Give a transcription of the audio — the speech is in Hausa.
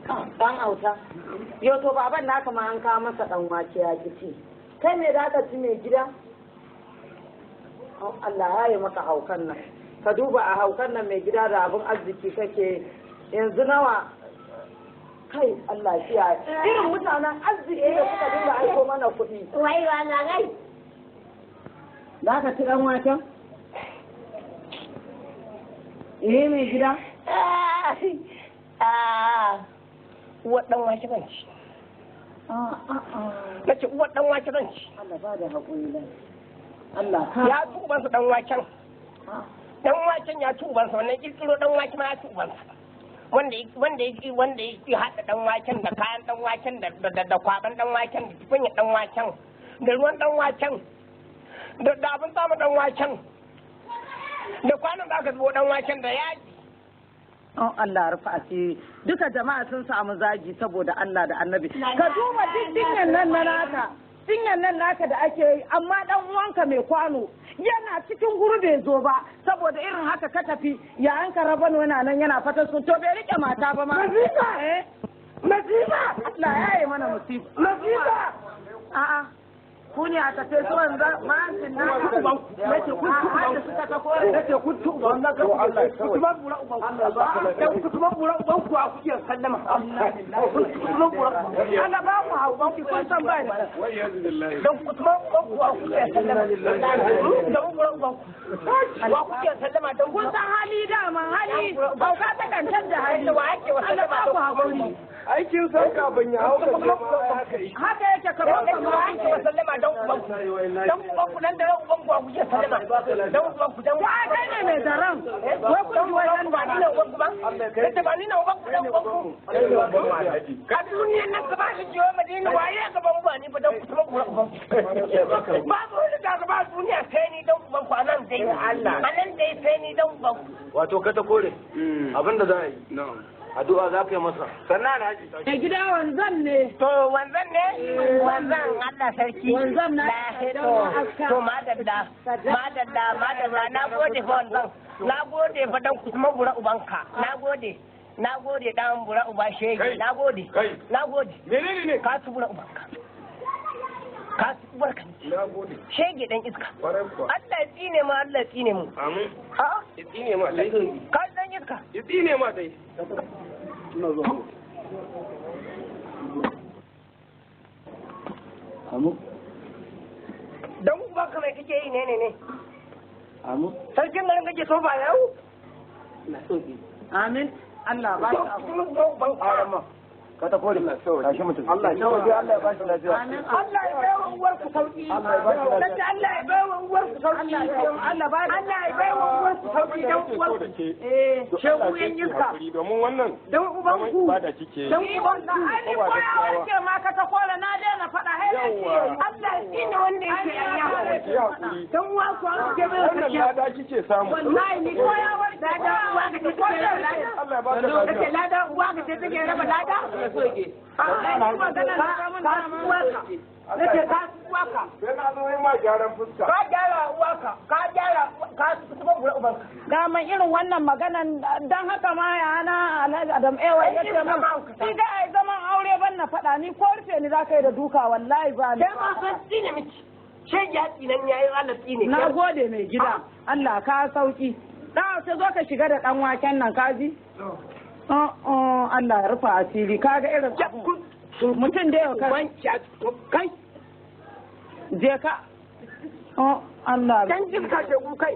Dan auta. Yo to baban naka ma an kawo masa dan wake ya kici. Kai me za ka ci mai gida? Allah ya yi maka haukan nan. Ka duba a haukan nan mai gida da abin arziki kake yanzu nawa kai Allah shi ya irin mutanen arziki da suka dinga aiko mana kuɗi. Wai wallahi. Za ka ci dan waken? Eh mai gida? Uwar ɗan wake zan ci. Na ce uwar ɗan wake zan ci. Allah ba da haƙuri nan. Allah ka. Ya ci ubansa ɗan waken. Ɗan waken ya ci ubansa wannan ƙirƙiro ɗan wake ma ya ci ubansa. Wanda ya haɗa ɗan waken da kayan ɗan waken da kwaɓan ɗan waken da tukunyar ɗan waken da ruwan ɗan waken da abin tsama ɗan waken da kwanan da aka zubo ɗan waken da yaji. Oh Allah rufa asiri duka jama'a sun samu zagi saboda Allah da Annabi ka duba duk dinyan nan na naka dinyan nan naka da ake yi amma dan uwanka mai kwano yana cikin guru bai zo ba saboda irin haka ka tafi ya an ka rabano yana nan yana fatan sun to bai rike mata ba ma masifa masifa Allah ya yi mana musiba masifa a'a ku ne a tafe su wanzan ma'ancin na nace kun da suka ta kore nace kun tu wannan ga kuma bura uban dan kuma bura uban ku a kuke sallama kuma bura Allah ba mu hauban ku kun san ba ni dan kuma uban ku a kuke sallama dan bura uban ku wa kuke sallama dan kun san hali dama hali hauka ta kan canza hali wa ake wa Allah ba ku hakuri aikin san kafin ya hauka ce ma haka yi haka yake kamar kamar wa ake wa sallama dan uban ku dan uban ku nan da uban ku a kuke sallama dan uban ku dan wa kai ne mai daren wai kun ji wai ba ni ne uban ku ba kace ba ni ne uban ku dan uban ku ka duniyan nan gaba shi jiwa madina waye gaban ba ni ba dan ku kuma uban ku babu wani da gaba duniya sai ni dan uban ku anan dai Allah anan dai sai ni dan uban ku wato ka ta kore abinda za a yi addu'a za ka yi masa sannan alhaji mai gida wanzan ne to wanzan ne wanzan Allah sarki Wanzan na to madalla madalla madalla na gode fa wanzan na gode fa dan kuma bura ubanka na gode na gode dan bura uba shege na gode na gode menene ne ka su bura ubanka ka su ubarka na gode shege dan iska kwarai kuwa Allah ya tsine mu Allah ya tsine mu amin a'a ya tsine ma dai ka dan iska ya tsine ma dai ina zuwa amu dan ubanka mai kake yi ne ne ne amu sarkin garin kake so ba yau amin Allah ba shi ka ta kore tashi mutum Allah ya sauke Allah ya bashi lafiya amin Allah ya bai wa uwar ku sauki Allah ya bashi lafiya. Nace Allah ya bai wa uwar ku sauki Allah ba Allah ya bai wa uwar ku sauki dan uwar ku eh shegu yan iska domin wannan dan uban ku ibada kike dan uban ku ai ko ya warke ma ka ta kore na daina faɗa hai Yawwa. Allah ya tsine wanda yake yi yanya hakuri dan uwa ku an ke bai wannan lada kike samu wallahi ni ko ya warke lada uwa ka ce take raba lada Allah ya baka kace lafiya lada uwa ka ce take raba lada ai magana na ka mun ka uwa ka nace ka uwa ka sai na zo yi ma gyaran fuska ka gyara uwa ka ka gyara ka kuma gura ubanka daman irin wannan maganan dan haka ma ya na Alhaji Adam Ewa ya ce min ni da ai zaman aure ban na faɗa ni ko rufe ni za ka yi da duka wallahi ba ni sai ma san tsine miki shege ya tsinan yayin Allah tsine na gode mai gida Allah ka sauki da sai zo ka shiga da dan waken nan ka ji oh Allah ya rufa asiri kaga irin abun. Mutum da yau ka kai je ka oh Allah dan jin ka shegu kai